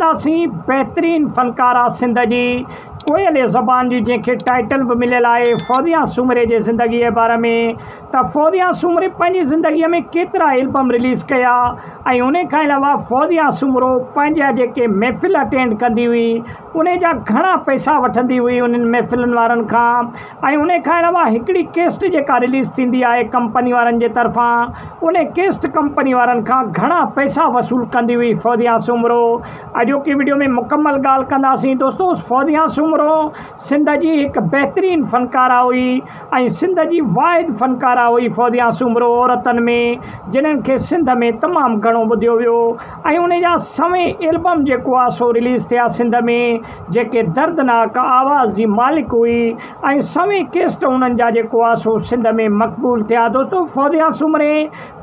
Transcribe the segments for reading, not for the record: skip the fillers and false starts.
ڪنداسين بهترين فنڪارا سنڌ جي ڪوئل زبان جي جنهن کي ٽائيٽل به مليل آهي فوزيا سومري جي زندگي جي باري ۾ ته فوزيا سومري پنهنجي زندگي ۾ ڪيترا البم رليز ڪيا ۽ ان کان علاوه فوزيا سومرو پنهنجا جيڪي محفل اٽينڊ ڪندي هئي ان جا گهڻا پئسا وٺندي هئي انهن محفلن وارن کان ۽ ان کان علاوه هڪڙي ڪيسٽ جيڪا رليز ٿيندي آهي ڪمپني وارن جي طرفان ان ڪيسٽ ڪمپني وارن کان گهڻا پئسا وصول ڪندي هئي فوزيا سومرو. اڄوڪي وڊيو ۾ مڪمل ڳالهه ڪنداسين دوستو فوزيا سومرو سنڌ جي هڪ بهترين فنڪاره هئي ۽ سنڌ جي واحد فنڪاره هئي فوزيا سومرو عورتن ۾ جنھن کي سنڌ ۾ تمام گهڻو ٻڌيو ويو ۽ ان جا سوين البم جيڪو آ سو رليز ٿيا سنڌ ۾ جيڪي دردناڪ آواز جي مالڪ هئي ۽ سوين ڪيسٽ انهن جا جيڪو آ سو سنڌ ۾ مقبول ٿيا دوستو فوزيا سومري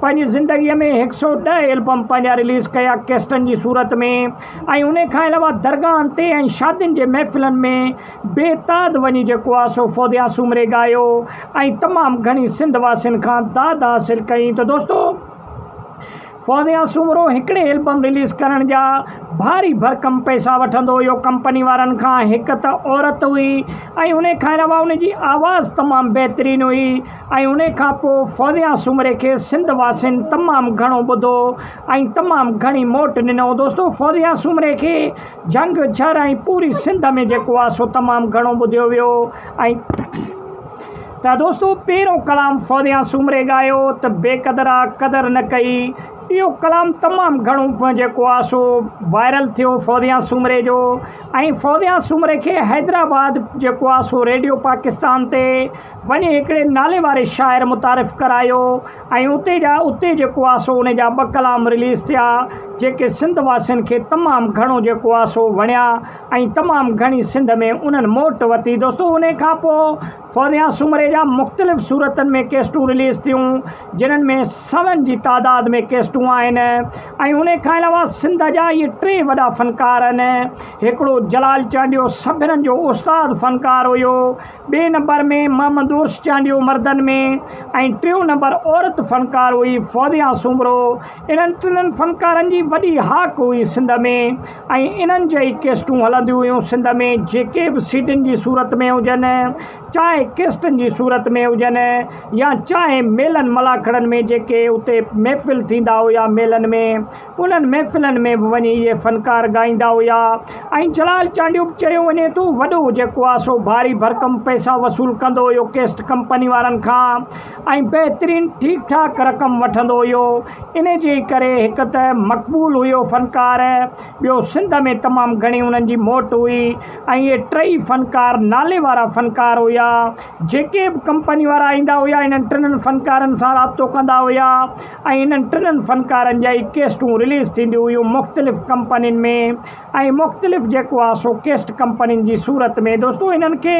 پنهنجي زندگي ۾ هڪ سو ڏهه البم پنهنجا رليز ڪيا ڪيسٽن جي صورت ۾ ۽ ان کان علاوه درگاهن تي ۽ شادين جي محفلن ۾ بي تعد وڃي جيڪو آ سو فوزيا سومري ڳايو ۽ تمام گهڻي سنڌ واسين کان داد حاصل ڪئي ته دوستو فوزيا سومرو هڪڙي البم رليز ڪرڻ جا ڀاري ڀرڪم پئسا وٺندو هيو ڪمپني وارن کان هڪ ته عورت هئي ۽ ان کان علاوه ان جي آواز تمام بهترين هئي ۽ ان کان پوء فوزيا سومري کي سنڌ واسين تمام گهڻو ٻڌو ۽ تمام گهڻي موٽ ڏنو دوستو فوزيا سومري کي جهنگ جھر ۽ پوري سنڌ ۾ جيڪو آ سو تمام گهڻو ٻڌيو ويو ۽ ته دوستو پهريون ڪلام فوزيا سومري ڳايو ته بي قدرا قدر نه ڪئي اهو ڪلام تمام گهڻو جيڪو آ سو وائرل ٿيو فوزيا سومري جو ۽ فوزيا سومري کي حيدرآباد جيڪو آ سو ريڊيو پاڪستان تي وڃي هڪڙي نالي واري شاعر متعارف ڪرايو ۽ اتي جا اتي جيڪو آ سو ان جا ٻه ڪلام رليز ٿيا جيڪي سنڌ واسين کي تمام گهڻو جيڪو آ سو وڻيا ۽ تمام گهڻي سنڌ ۾ انهن موٽ ورتي دوستو انهي کان پوء فوزيا سومري جا مختلف صورتن ۾ ڪيسٽون رليز ٿيون جنھن ۾ سون جي تعداد ۾ ڪيسٽون آهن ۽ انهي کان علاوه سنڌ جا اهي ٽي وڏا فنڪار آهن هڪڙو جلال چانڊيو سڀنن جو استاد فنڪار هيو ٻئي نمبر ۾ محمد عرس چانڊيو مردن ۾ ۽ ٽيون نمبر عورت فنڪار هئي فوزيا سومرو. انهن ٽنهن فنڪارن جي وڏي هاڪ هئي سنڌ ۾ ۽ انهن جي ئي ڪيسٽون هلنديون هيون سنڌ ۾ جيڪي به سيڊين جي صورت ۾ هجن چاهي ڪيسٽن جي صورت ۾ هجن يا چاهي ميلن ملاکڙن ۾ جيڪي اتي محفل ٿيندا هيا ميلن ۾ انهن محفلن ۾ به وڃي اهي فنڪار ڳائيندا هيا ۽ جلال چانڊيو به چيو وڃي ٿو وڏو جيڪو آ سو ڀاري ڀرڪم پئسا وصول ڪندو هيو ڪيسٽ ڪمپني وارن کان ۽ بهترين ٺيڪ ٺاڪ رقم وٺندو هيو انهي جي ڪري هڪ ته مقبول هيو فنڪار ٻيو سنڌ ۾ تمام گهڻي انهن جي موٽ هئي ۽ اهي ٽئي فنڪار نالي وارا فنڪار هيا جيڪي به ڪمپني وارا ايندا هيا انهن ٽنهن فنڪارن سان رابطو ڪندا هيا ۽ انهن ٽنهن فنڪارن جا ئي ڪيسٽون رليز ٿينديون هيون مختلف ڪمپنين ۾ ۽ مختلف جيڪو آ سو ڪيسٽ ڪمپنين جي صورت ۾ دوستو انهن کي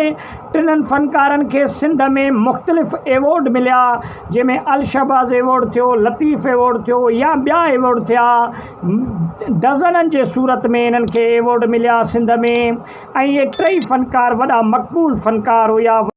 ٽنهن فنڪارن کي سنڌ ۾ مختلف ايوارڊ مليا جنهن ۾ الشهباز ايوارڊ ٿيو لطيف ايوارڊ ٿيو يا ٻيا ايوارڊ ٿيا ڊزنن جي صورت ۾ انهن کي ايوارڊ مليا سنڌ ۾ ۽ اهي ٽئي فنڪار وڏا مقبول فنڪار هيا.